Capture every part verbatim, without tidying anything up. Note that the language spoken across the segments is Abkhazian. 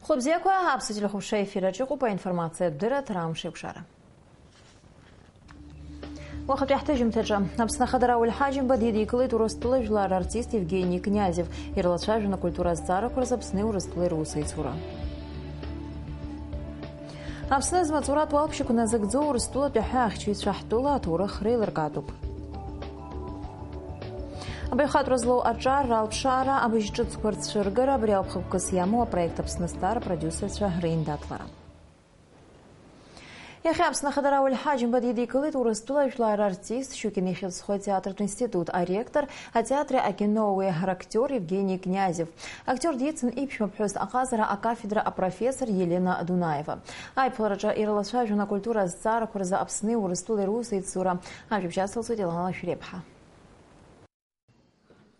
Хәлыбзиақәа, аԥсуа телехәаԥшра ефир аҿы иҟоуп аинформациатә дырраҭара Амш еиқәшара. Уахатәи ҳҭыжьымҭаҿы, Аԥсны Ахада Рауль Ҳаџьымба дидикылеит Урыстәыла жәлар артист Евгени Князев, ирлацәажәон акультура азҵаарақәа рзы Аԥсни Урыстәылеи русеицура. Аԥсны змаҵуратә уалԥшьақәа назыгӡо Урыстәылатәи аҳәаахьчаҩцәа ҳтәыла аҭоурых реилыркаатәуп. Абаҩхатәра злоу аҿар, ралԥшаара, абыжь ҿыцқәа рцәыргара, абри ауп хықәкыс иамоу апроект Аԥсны Стар апродиусерцәа реиндаҭлара. Иахьа Аԥсны Ахада Рауль Ҳаџьымба дидикылеит Урыстәыла жәлар артист, Щукин ихьыӡ зху атеатртә институт аректор, атеатри акиноуи рактиор Евгений Князев. Актиор дицын иԥшәмаԥҳәыс аҟазара акафедра апрофессор Елена Дунаева. Аиԥылараҿы ирлацәажәон акультура азҵаарақәа рзы Аԥсни Урыстәылеи русеицура. Ажәабжь ацылҵоит Елана Лашәриаԥҳа.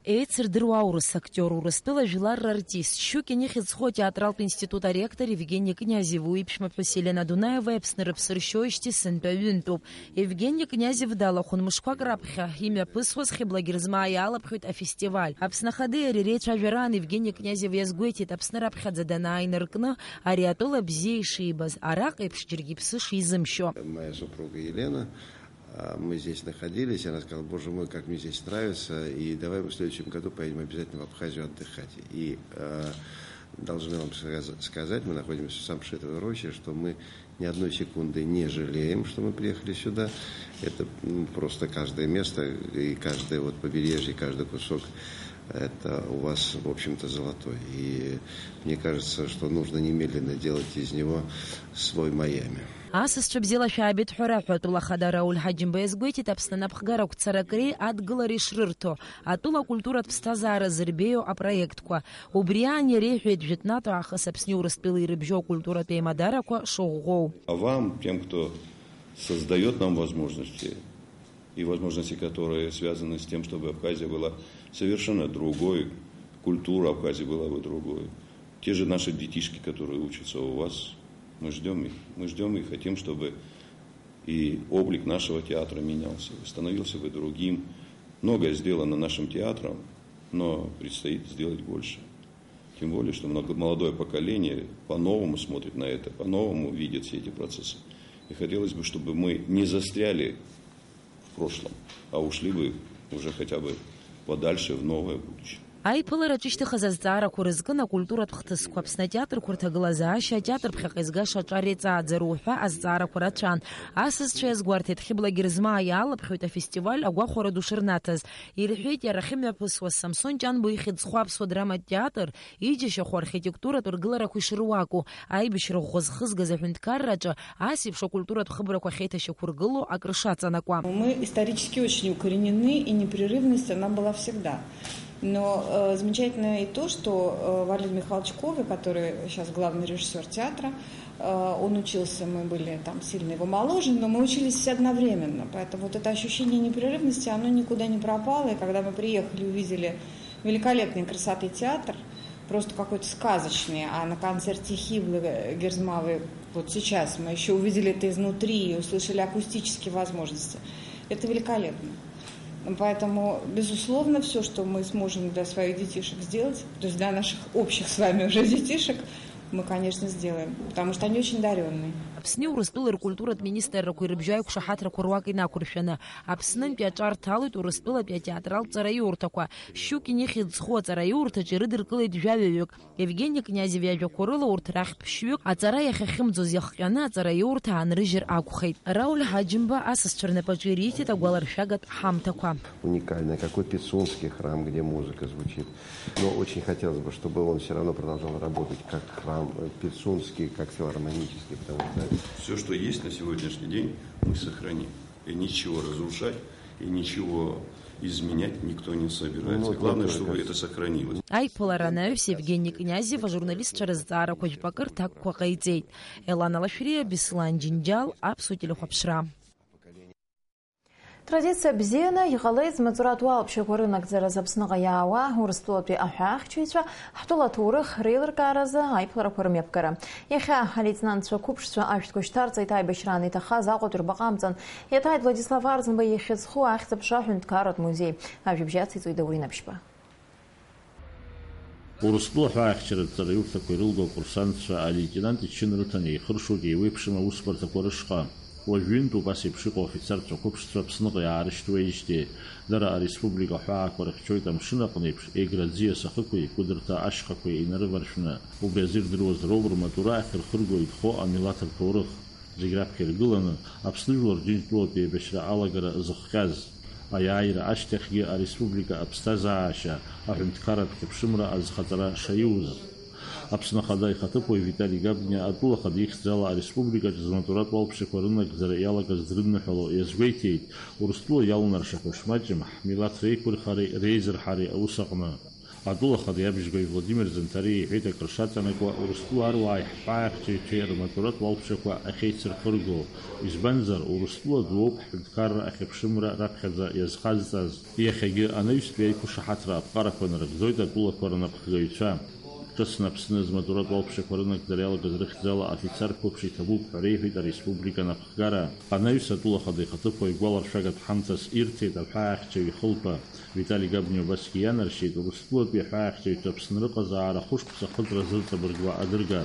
Еицырдыруа аурыс актиор, Урыстәыла жәлар рартист, Щукин ихьӡ зху атеатралтә институт аректор Евгений Князев, уи иԥшәмаԥҳәыс Елена Дунаевеи Аԥсны рыԥсы ршьоижьҭеи сынтәа ҩынтәуп. Евгений Князев далахәын мышқәак раԥхьа, имҩаԥысуаз Хьыбла Герзмаа иалаԥхьоит афестиваль. Аԥсны Ахадеи иареи реицәажәараан Евгений Князев иазгәеиҭеит, Аԥсны раԥхьаӡа данааи инаркны ари атәыла бзиа ишибаз, араҟа еиԥш џьаргьы иԥсы шизымшьо. Моя супруга Елена, А, мы здесь находились, и она сказала: «Боже мой, как мне здесь нравится, и давай мы в следующем году поедем обязательно в Абхазию отдыхать». И, э, должны вам сказ-, сказать, мы находимся в Самшитовой роще, что мы ни одной секунды не жалеем, что мы приехали сюда. Это, м, просто каждое место и каждое вот побережье, каждый кусок, это у вас, в общем-то, золотой. И мне кажется, что нужно немедленно делать из него свой Майами. Асасцәа бзиала шәаабеит ҳәа раҳәа атәыла ахада Рауль Ҳаџьымба иазгәеиҭеит Аԥсны анапхгара ақәцаракреи адгылареи шрырҭо, атәыла акультуратә ԥсҭазаара зырбеиоу апроектқәа. Убри аан иара иҳәеит, жәытәнатә аахыс Аԥсни Урыстәылеи ирыбжьоу акультуратә еимадарақәа шыӷәӷәоу. А вам, тем, кто создаёт нам возможности, и возможности, которые связаны с тем, чтобы Абхазия была совершенно другой, культура Абхазии была бы другой. Те же наши детишки, которые учатся у вас, мы ждём их. Мы ждём и хотим, чтобы и облик нашего театра менялся, становился бы другим. Многое сделано нашим театром, но предстоит сделать больше. Тем более, что много-, молодое поколение по-новому смотрит на это, по-новому видит все эти процессы. И хотелось бы, чтобы мы не застряли в прошлом, а ушли бы уже хотя бы подальше в новое будущее. Аиԥылара ҿышьҭыхыз азҵаарақәа рызкын акультуратә хҭысқәа, Аԥсны атеатрқәа рҭагылазаашьа, атеатр ԥхьаҟа изгаша аҿар еиҵааӡароу ҳәа азҵаарақәа рацәан. Асасцәа иазгәарҭеит, Хьыбла Герзмаа иаалаԥхьоит афестиваль агәахәара ду шырнаҭаз. Ирҳәеит, иара ахьымҩаԥысуаз Самсон Ҷанба ихьӡ зху аԥсуа драматә театр иџьашьахә архитектуратә ргыларақәа ишыруаку, аибашьра ӷәӷәа зхызгаз аҳәынҭқарраҿы ас еиԥш акультуратә хыбрақәа ахьеиҭашьақәыргыло акры шаҵанакуа. Мы исторически очень укоренены, и непрерывность, она была всегда. Но, э, замечательно и то, что, э, Валерий Михайлович Ковы, который сейчас главный режиссёр театра, э, он учился, мы были там сильно его моложе, но мы учились все одновременно. Поэтому вот это ощущение непрерывности, оно никуда не пропало. И когда мы приехали, увидели великолепной красоты театр, просто какой-то сказочный, а на концерте Хиблы Герзмавы, вот сейчас мы ещё увидели это изнутри и услышали акустические возможности. Это великолепно. Поэтому, безусловно, всё, что мы сможем для своих детишек сделать, то есть для наших общих с вами уже детишек, мы, конечно, сделаем, потому что они очень одарённые. Аԥсни Урыстәылеи ркультуратә министррақәа ирыбжьоу аиқәшаҳаҭрақәа руак инақәыршәаны, Аԥснынтәи аҿар ҭалоит Урыстәылатәи атеатралтә ҵараиурҭақәа. Щукин ихьӡ зху аҵараиурҭаҿы ирыдыркылеит жәаҩаҩык. Евгени Князев иажәақәа рыла урҭ рахь ԥшьҩык аҵара иахьахьымӡоз иахҟьаны аҵараиурҭа аанрыжьыр акәхеит. Рауль Ҳаџьымба асасцәа рнапаҿы ириҭеит агәаларшәагатә ҳамҭақәа. Уникальный, какой Пицунский храм, где музыка звучит. Но очень хотелось бы, чтобы он всё равно продолжал работать как храм, э, Пицунский, как филармонический, потому что всё, что есть на сегодняшний день, мы сохраним. И ничего разрушать, и ничего изменять никто не собирается. Ну, вот. Главное, чтобы это сохранилось. Аиԥылара анаҩс Евгени Князев ажурналистцәа рызҵаарақәа жәпакы рҭакқәа ҟаиҵеит. Елана Лашәриа, Беслан Џьынџьал, Аԥсуа телехәаԥшра. Традициа бзианы иҟалеит змаҵуратә уалԥшьақәа рынагӡараз Аԥсныҟа иаауа Урыстәылатәи аҳәаахьчаҩцәа ҳтәыла аҭоурых реилыркааразы аиԥыларақәа рымҩаԥгара. Иахьа алеитенантцәа қәыԥшцәа ашәҭқәа шьҭарҵеит, аибашьраан иҭахаз Аҟәатәи рбаҟа амҵан. Иаҭааит Владислав Арӡынба ихьӡ зху ахьӡ-аԥша аҳәынҭқарратә музеи. Ажәабжь ациҵоит Даур Инаԥшьба. Урыстәыла аҳәаахьчаратә ҵараиурҭақәа ирылго акурсантцәа алеитенант ичын рыҭаны еихыршоит еиуеиԥшым аусбарҭақәа рышҟа. Уажә ҩынтә убас еиԥш иҟоу афицарцәа қәыԥшцәа Аԥсныҟа иаарышьҭуеижьҭеи, дара ареспублика аҳәаақәа рыхьчоит амшын аҟны еиԥш, Егра аӡиас ахықәеи Кәыдырҭа ашьхақәеи инарываршәны. Убри азы ирдыруазароуп рмаҵура ахьырхырго инхо амилаҭ рҭоурых. Зегь раԥхьа иргыланы, Аԥсны жәлар Џьынџьтәылатә еибашьра алагара зыхҟьаз, аиааира ашьҭахьгьы ареспублика аԥсҭазаашьа, аҳәынҭқарратә хьыԥшымра азхаҵара шаиуз. Аԥсны Ахада ихаҭыԥуаҩ Витали Габниа атәыла ахада ихьӡала ареспубликаҿы змаҵуратә уалԥшьақәа рынагӡара иалагаз дрыдныҳәало иазгәеиҭеит, Урыстәыла иалнаршахьоу шмаҷым ҳмилаҭ реиқәырхареи реизырҳареи аус аҟны. Атәыла ахада иабжьгаҩ Владимир Занҭариа иҳәеит, акыр шаҵанакуа, Урыстәыла аруааи ҳҳәаахьчаҩцәеи рмаҵуратә уалԥшьақәа ахьеицырхырго. Избанзар, Урыстәыла дууп ҳҳәынҭқарра ахьыԥшымра раԥхьаӡа иазхазҵаз. Иахьагьы анаҩстәи аиқәышаҳаҭра аԥҟарақәа нарыгӡоит атәылақәа рнапхгаҩцәа. Ҿыцны Аԥсны змаҵуратә уалԥшьақәа рынагӡара иалагаз рыхьӡала афицар қәыԥш иҭабуп ҳәа реиҳәеит ареспублика анапхгара. Анаҩс атәыла ахада ихаҭыԥуаҩ гәаларшәагатә ҳамҭас ирҭеит аҳәаахьчаҩ ихылԥа. Витали Габниа убасгьы ианаршьеит, Урыстәылатәи аҳәаахьчаҩцәа Аԥсны рыҟазаара хәышықәса ахыҵра зырҵабыргуа адырга.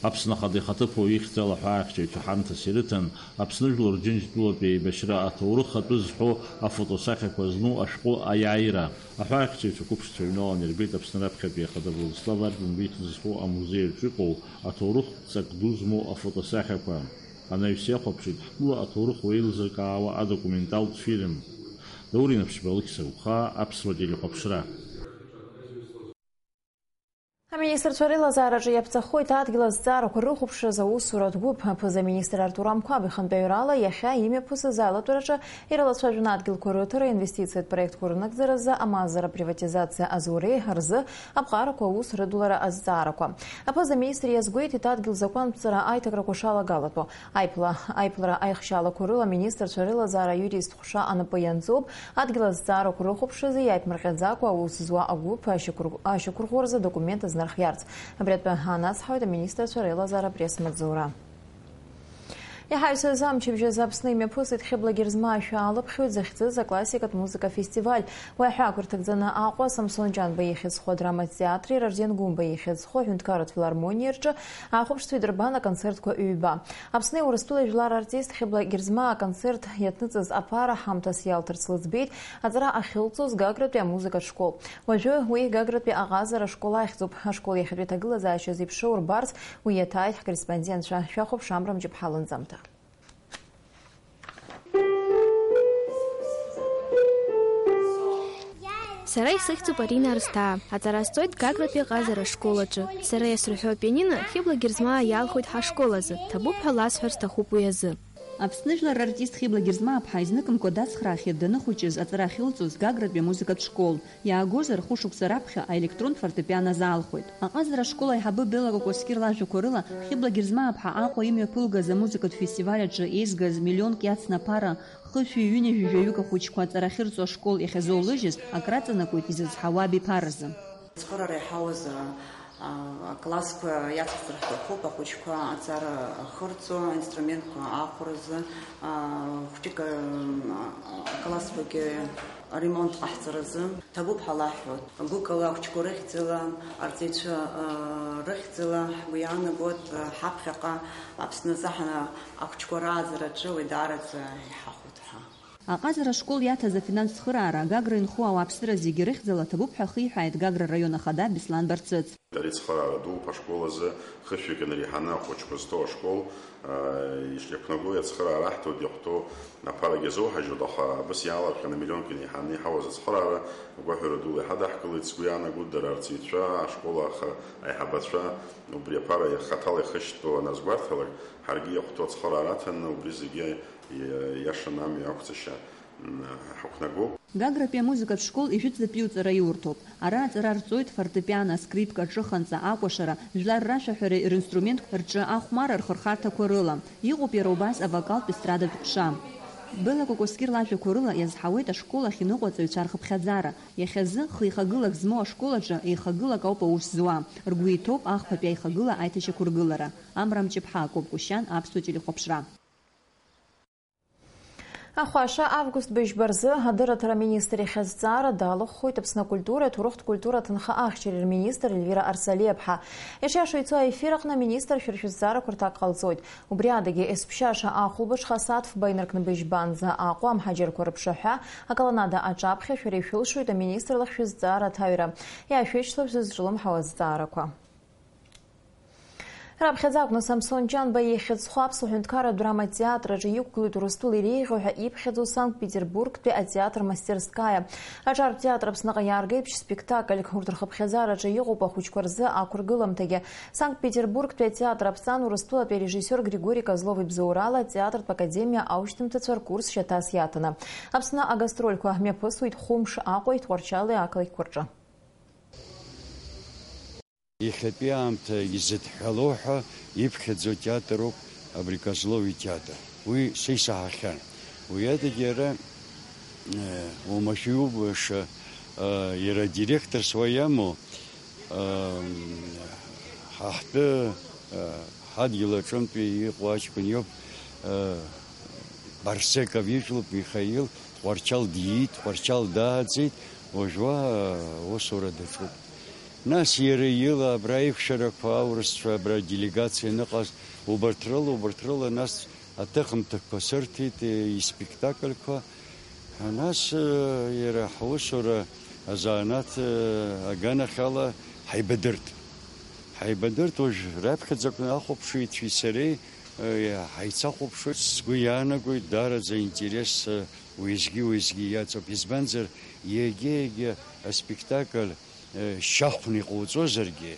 Аԥсны Ахада ихаҭыԥуаҩ ихьӡала аҳәаахьчаҩцәа ҳамҭас ирыҭан, Аԥсны жәлар Џьынџьтәылатәи аибашьра аҭоурых атәы зҳәо афотосахьақәа зну ашәҟәы аиааира. Аҳәаахьчаҩцәа қәыԥшцәа ҩналаны ирбеит Аԥсны раԥхьатәи ахада Владислав Ардин ихьӡ зху амузеи аҿы иҟоу аҭоурыхтә ҵак ду змоу афотосахьақәа. Анаҩс иахәаԥшит ҳтәыла аҭоурых уеилзыркаауа адокументалтә фильм. Даур Инаԥшьба, Алықьса Ухаа, Аԥсуа телехәаԥшра. Аминистрцәа реилазаараҿы иаԥҵахоит адгьыл азҵаарақәа рыхәаԥшразы аусуратә гәыԥ. Аԥыза-министр Артур Амқәаб ихантәаҩрала иахьа имҩаԥысыз аилатәараҿы ирылацәажәон адгьылқәа рыҭара, инвестициатә проектқәа рынагӡаразы, амазара приватизациа азуреи рзы аԥҟарақәа аус рыдулара азҵаарақәа. Аԥыза-министр иазгәеиҭеит адгьыл закәанԥҵара аиҭакрақәа шалагалатәу. Аиԥла-, аиԥылара аихшьаалақәа рыла аминистрцәа реилазаара аиуристтә ҟәша анапы ианҵоуп, адгьыл азҵаарақәа рыхәаԥшразы иааиԥмырҟьаӡакәа аус зуа агәыԥ ашьақәыргә-, ашьақәырӷәӷәаразы адокумент азнархиарц. Абри атәы анацҳауеит аминистрцәа реилазаара апресс-маҵзура. Иҳаҩсыз амчыбжь азы Аԥсны имҩаԥысит Хьыбла Герзмаа шәаалыԥхьоит захьӡыз аклассикатә музыка фестиваль. Уи аҳәаақәа рҭагӡаны Аҟәа Самсон Ҷанба ихьӡ зху адраматә театри Ражден Гәымба ихьӡ зху аҳәынҭқарратә филармониеи рҿы ахәаԥшцәа идырбан аконцертқәа ҩба. Аԥсни Урыстәылеи жәлар артист Хьыбла Герзмаа аконцерт иаҭныҵыз аԥара ҳамҭас иалҭарц лыӡбеит аҵара ахьылҵоз Гагратәи амузыкатә школ. Уажәы уи Гагратәи аҟазара ашкол ахьӡуп. Ашкол иахьатәи аҭагылазаашьа зеиԥшроу рбарц уи иаҭааит ҳкорреспондентцәа. Шәахәаԥш Амра Мҷыԥҳа лынҵамҭа. Сара исыхьӡуп Арина Арсҭаа, аҵара сҵоит Гагратәи аҟазара ашкол аҿы. Сара иасырҳәо апианино Хьыбла Герзмаа иалхуеит ҳашкол азы, ҭабуп ҳәа ласҳәар сҭахуп уи азы. Аԥсны жәлар рартист Хьыбла Герзмааԥҳа изнык-мкәа дацхраахьеит даныхәыҷыз аҵара ахьылҵоз Гагратәи амузыкатә школ. Иаагозар, хәышықәса раԥхьа аелектронтә фортепиано азаалхәеит. Аҟазара ашкол аиҳабы Бела Кокоскир лажәақәа рыла, Хьыбла Герзмааԥҳа Аҟәа имҩаԥылгаз амузыкатә фестиваль аҿы еизгаз миллионк иацны аԥара хышәи ҩынҩажәи жәаҩык ахәыҷқәа аҵара ахьырҵо ашкол иахьазоулыжьыз акраҵанакуеит изызҳауа абиԥаразы. Ацхыраара иҳауаз, а, а, аклассқәа иацырҵар ҳҭахуп, ахәыҷқәа аҵара ахырҵо, аинструментқәа аахәаразы, а, хәҷык, а, а, аклассқәагьы аремонт ҟаҳҵаразы ҭабуп ҳәа лаҳҳәоит. Гәыкала ахәҷқәа рыхьӡала, арҵаҩцәа, а, рыхьӡала ҳгәы иаанагоит, а, ҳаԥхьаҟа Аԥсны азы ҳана ахәҷқәа рааӡараҿы уи даараӡа иҳахәоит ҳәа. Аҟазара ашкол иаҭаз афинанстә цхыраара Гагра инхо ауааԥсыра зегьы рыхьӡала ҭабуп ҳәа ахиҳәааит Гагра араион ахада Беслан Барцыц. Ари цхыраара дууп ашкол азы, хышәҩык инареиҳаны ахәыҷқәа зҭоу ашкол, аа, ишиақәнаго иацхыраара аҳҭоит, иахәҭоу аԥарагьы азоуҳажьуеит, аха абас иаалырҟьаны миллионк инареиҳаны иҳауаз ацхыраара агәаҳәара дула иҳадаҳкылеит, сгәы иаанагоит, дара арҵаҩцәа, ашкол аха-, аиҳабацәа, убри аԥара хаҭала ихышьҭтәу аназгәарҭалак, ҳаргьы иахәҭоу ацхыраара аҭаны, убри зегьы иа-, иашаны амҩа ақәҵашьа, м, ҳақәнагоуп. Гагратәи амузыкатә школ ижәытәӡатәи уҵараиурҭоуп. Ара аҵара рҵоит фортепиано, скрипка, аҿыханҵа, акәашара, жәлар рашәаҳәареи ринструментқәа рҿы ахәмарра рхырхарҭақәа рыла. Иҟоуп иара убас авокалтә естрадатә ҟәша. Бела Кокоскир лажәақәа рыла иазҳауеит ашкол ахь иныҟәо аҵаҩцәа рхыԥхьаӡара. Иахьазы хы-ихагылак змоу ашкол аҿы еихагылак ауп аус зуа. Ргәы иҭоуп ахԥатәи аихагыла аиҭашьақәыргылара. Амра Мҷыԥҳа, Акоп Кәышьан, Аԥсуа телехәаԥшра. Ахәаша, август быжьба рзы адырраҭара аминистр иахьазҵаара далахәхоит Аԥсны акультуреи аҭоурыхтә культура аҭынха ахьчареи рминистр Ельвира Арсалиаԥҳа. Иашиашо ицо аефир аҟны аминистр шәара шәызҵаарақәа рҭак ҟалҵоит. Убри адагьы, есԥшьаша ахәылбыҽха асааҭ фба инаркны быжьбанӡа Аҟәа амҳаџьырқәа рыԥшаҳәа аколоннада аҿаԥхьа шәара ишәылшоит аминистр лахь шәызҵаара аҭаҩра. Иаашәышьҭлап шәызҿлымҳау азҵаарақәа. Раԥхьаӡа акәны Самсон Ҷанба ихьӡ зху Аԥсуа ҳәынҭқарратә драматеатр аҿы иқәгылоит Урыстәыла иреиӷьу ҳәа иԥхьаӡоу Санкт-Петербургтәи атеатр Мастерская. Аҿар театр Аԥсныҟа иааргеит ԥшь-спектакльк. Урҭ рхыԥхьаӡара аҿы иҟоуп ахәыҷқәа рзы ақәыргылымҭагьы. Санкт-Петербургтәи атеатр аԥҵан Урыстәылатәи арежиссиор Григори Козлов ибзоурала атеатртә академиа аушьҭымҭацәа ркурс шьаҭас иаҭаны. Аԥсны агастрольқәа мҩаԥысуеит хәымш Аҟәеи Тҟәарчали ақалақьқәа рҿы. Иахьатәи аамҭа изыдҳәалоу ҳәа иԥхьаӡоу театр ауп абри Козлов итеатр. Уи са исаҳахьан. Уи адагьы иара, э, уамашәа иубаша, э, иара адиректорс уа иамоу, э, ҳа ҳтәы, э, ҳадгьыл аҿынтәи иҟоу аҷкәын иоуп, э, Барсеков ижәлоуп Михаил, Тҟәарчал диит, Тҟәарчал дааӡеит, уажәы уа, аусура даҿуп. Нас иара ила абра аиқәшәарақәа, аурысцәа абра аделегациа аныҟаз, убарҭ рыла, убарҭ рыла, нас аҭыхымҭақәа сырҭеит, е, испектакльқәа. Нас, е, иара ҳусура азанааҭ, е, аганахьала ҳаибадырт. Ҳаибадырт, уажә раԥхьаӡа акәны ахәаԥшыҩцәеи сареи, е, ҳаицахәаԥшуеит. Сгәы иаанагоит, даараӡа интерес, е, уеизгьы-уеизгьы иаҵоуп. Избанзар, егьа-егьа аспектакль, э, шьахәны иҟауҵозаргьы,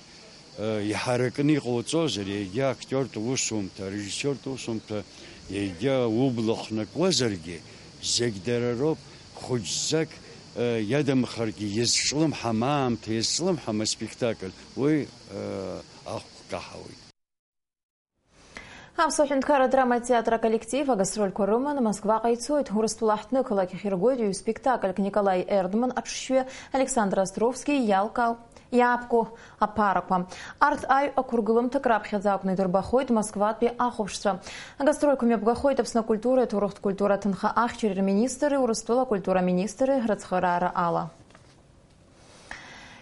э, иҳаракны иҟауҵозар, егьа актиортә усумҭа, арежиссиортә усумҭа, егьа убла хнакуазаргьы, зегь дара роуп, хәыҷӡак, э, иадамхаргьы иазҿлымҳам аамҭа, иазҿлымҳам аспектакль, уи, э, ахә каҳауеит. Аԥсуа ҳәынҭқарра адрама театр аколлектив агастрольқәа рыманы Москваҟа ицоит. Урыстәыла аҳҭнықалақь ахь иргоит ҩ-спектакльк Николаи Эрдман аҽшьҩы, Александр Островски иалкаау, иаапку аԥарақәа. Арҭ аҩ ақәыргылымҭак раԥхьаӡа акәны идырбахоит Москватәи ахәаԥшцәа. Агастрольқәа мҩаԥгахоит Аԥсны акультуреи аҭоурыхтә культура аҭынха ахьчареи рминистри Урыстәыла акультура аминистри рыцхыраара ала.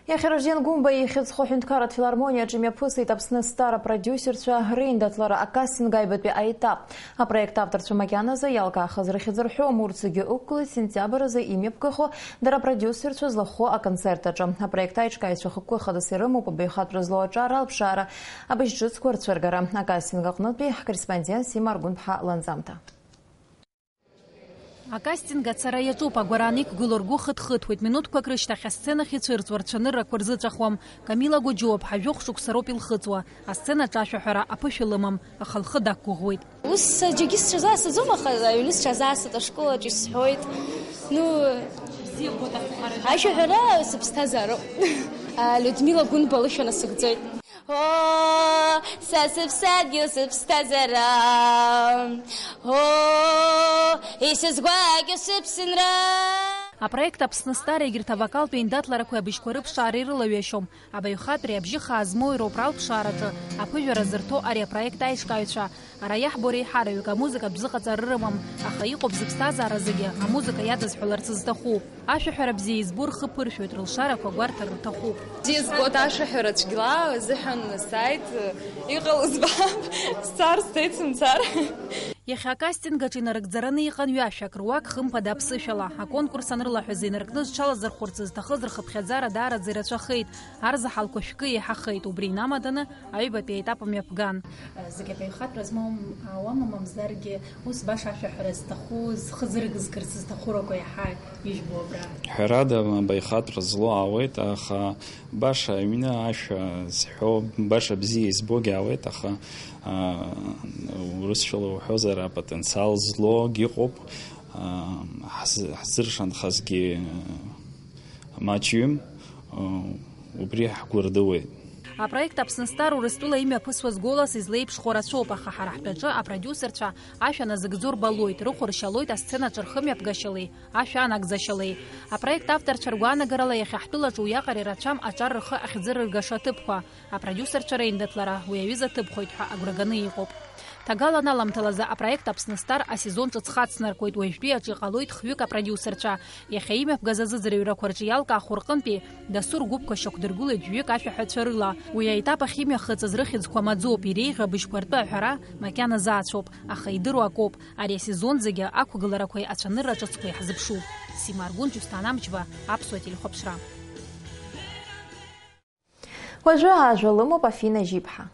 Иахьа Ражден Гәымба ихьӡ зху аҳәынҭқарратә филармониаҿы имҩаԥысит Аԥсны Стар апродиусерцәа реиндаҭлара акастинг аҩбатәи аетап. Апроект авторцәа макьаназы иалкаахаз рыхьӡ рҳәом, урҭ зегьы ықәгылеит сентиабр азы имҩаԥгахо дара апродиусерцәа злахәу аконцерт аҿы. Апроект аиҿкааҩцәа ахықәкы хадас ирымоуп абаҩхатәра злоу аҿар алԥшаара, абыжь ҿыцқәа рцәыргара. Акастинг аҟнытәи ҳкорреспондент Сима Аргәынԥҳа ланҵамҭа. Акастинг ацара иаҿуп, агәаран иқәгылоу ргәы хыҭ-хыҭуеит, минуҭқәак рышьҭахь асценахь ицәырҵуа рцәаныррақәа рзыҵәахуам. Камила Гәыџьуаԥҳа жәохә шықәса роуп илхыҵуа, асценаҿы ашәаҳәара аԥышәа лымам, аха лхы дақәгәыӷуеит. Ус џьаргьы сҽазаасаӡом, аха аҩны сҽазаасҵоит, ашколаҿ исҳәоит. Ну, ашәаҳәара сыԥсҭазаароуп. Людмила Гәынба лышәа насыгӡоит. О, са сыԥсадгьыл, сыԥсҭазаара, о, исызгәакьоу сыԥсынра. Апроект Аԥсны Стар егьырҭ авокалтә еиндаҭларақәеи абыжьқәа рыԥшаара ирылаҩашьом. Абаҩхатәреи абжьы хаа змоуи роуп ралԥшаараҿы аԥыжәара зырҭо ари апроект аиҿкааҩцәа. Ара иаҳбо реиҳараҩык амузыкатә зыҟаҵара рымам, аха иҟоуп зыԥсҭазаара зегьы амузыка иадызҳәаларц зҭаху. Ашәаҳәара бзиа избо рхы ԥыршәоит, рылшарақәа гәарҭар рҭахуп. Бзиа збоит ашәаҳәара, цәгьала азыҳәан сааит, иҟало збап, сцар сцеит, сымцар. Иахьа акастинг аҿы инарыгӡараны иҟан ҩашәак, руак хымԥада аԥсышәала. Аконкурс анрылаҳәаз инаркны зҽалазырхәырц зҭахыз рхыԥхьаӡара даараӡа ирацәахеит, арзаҳалқәа шәкы еиҳахеит, убри инамаданы аҩбатәи аетап мҩаԥган. Зегь абаҩхатәра змоу ауама, мамзаргьы ус баша ашәаҳәара зҭаху, зхы зыргызгарц зҭаху ракәу иаҳа ижәбо абра? Ҳәарада, абаҩхатәра злоу ауеит, аха баша аҩны ашәа зҳәо, баша бзиа избогьы ауеит, аха, а, урысшәала уҳәозар, апотенциал злогь ыҟоуп, а, ҳз-, ҳзыршанхазгьы маҷҩым, а, убри ҳгәырдыуеит. Апроект Аԥсны Стар Урыстәыла имҩаԥысуаз голас излеиԥшхо рацәоуп, аха ҳара ҳтәаҿы апродиусерцәа ашәа назыгӡо рбалоит, рыхәаршьалоит асценаҿы рхымҩаԥгашьалеи, ашәа анагӡашьалеи. Апроект авторцәа ргәаанагарала иахьа ҳтәылаҿы уиаҟара ирацәам аҿар рхы ахьӡырыргаша аҭыԥқәа. Апродиусерцәа реиндаҭлара уи аҩыза ҭыԥхоит ҳәа агәраганы иҟоуп. Ҭагалан аламҭалазы апроект Аԥсны Стар асезон ҿыц хацнаркуеит, уажәтәи аҿы иҟалоит хҩык апродиусерцәа. Иахьа имҩаԥгаз азыӡырҩрақәа рҿы иалкаахо рҟынтәи дасу ргәыԥқәа шьақәдыргылеит жәаҩык ашәаҳәацәа рыла. Уи аетап ахь имҩахыҵыз рыхьӡқәа маӡоуп, иреиӷьу абыжьқәа ртәы аҳәара макьана заацәоуп, аха идыруа акоуп, ари асезон зегьы ақәгыларақәеи ацәанырра ҿыцқәеи ҳзыԥшуп. Сима Аргәын, Џьусҭан Амҷба, Аԥсуа телехәаԥшра. Уажәы ажәа лымоуп Афина Жьиԥҳа.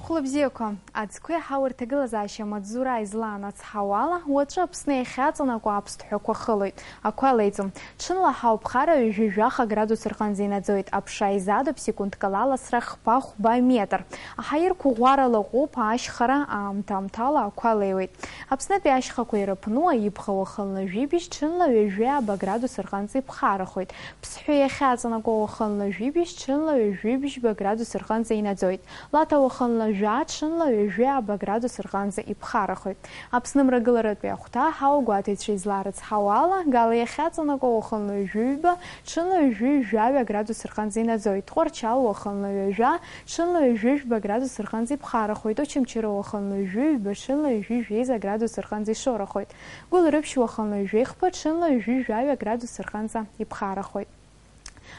Хәлыбзиақәа, аӡқәеи ҳауа рҭагылазаашьа амаҵзура излаанацҳауала, уаҵәы Аԥсны иахьаҵанакуа аԥсҭҳәақәа хылоит, ақәа леиӡом. Ҽынла ҳауа ԥхара ҩажәи жәаха градус рҟынӡа инаӡоит, аԥша изадуп секундк ала срахба хәба метр. Аҳаирқәа ӷәӷәарала ыҟоуп, ашьхара аамҭа-аамҭала ақәа леиуеит. Аԥснытәи ашьхақәа ирыԥну аибӷа уахынла жәибжь, ҽынла ҩажәи ааба градус рҟынӡа иԥхарахоит. Ԥсҳәы иахьаҵанакуа уахынла жәибжь, ҽынла ҩажәи бжьба градус рҟынӡа инаӡоит. Лаҭа уахынла жәа, ҽынла ҩажәи ааба градус рҟынӡа иԥхарахоит. Аԥсны мрагыларатәи ахәҭа ҳауа гәаҭеицәа изларыцҳауала, Гала иахьаҵанакуа уахынла ҩажәи ҩба, ҽынла ҩажәи жәаҩа градус рҟынӡа инаӡоит. Тҟәарчал уахынла ҩажәа, ҽынла ҩажәи жәба градус рҟынӡа иԥхарахоит. Очамчыра уахынла ҩажәи ҩба, ҽынла ҩажәи жәеиза градус рҟынӡа ишорахоит. Гәылрыԥшь уахынла ҩажәи хԥа, ҽынла ҩажәи жәаҩа градус рҟынӡа иԥхарахоит.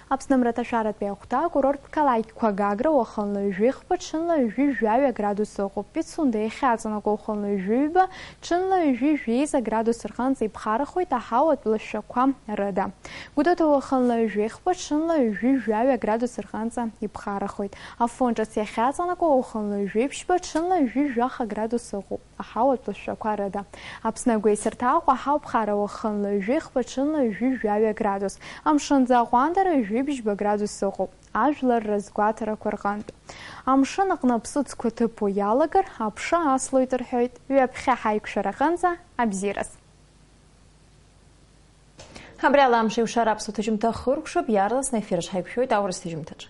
Аԥсны мраҭашәаратәи ахәҭа акурорттә қалақьқәа Гагра уахынла ҩажәи хԥа, ҽынла ҩажәи жәаҩа градус ыҟоуп. Пицунда иахьаҵанакуа уахынла ҩажәи ҩба, ҽынла ҩажәи жәеиза градус рҟынӡа иԥхарахоит, аҳауатә лашәақәа рыда. Гәдоуҭа уахынла ҩажәи хԥа, ҽынла ҩажәи жәаҩа градус рҟынӡа иԥхарахоит. Афон ҿыц иахьаҵанакуа уахынла ҩажәи ԥшьба, ҽынла ҩажәи жәаха градус ыҟоуп, аҳауатә лашәақәа рыда. Аԥсны агәеисырҭа Аҟәа ҳауа ԥхара уахынла ҩажәи хԥа, ҽынла ҩажәи жәаҩа градус. Амшынӡы аҟәандара ҩажәи бжьба градус ыҟоуп. Ажәлар рызгәаҭарақәа рҟынтә. Амшын аҟны аԥсыӡқәа ҭыԥо иалагар, аԥша аслоит рҳәоит. Ҩаԥхьа ҳаиқәшәараҟынӡа абзиараз. Абри ала амш еиуашар аԥсуа ҭыжьымҭа хыркәшап, иаарласны аефир аҿы ҳаиқәшәоит аурыс ҭыжьымҭаҿы.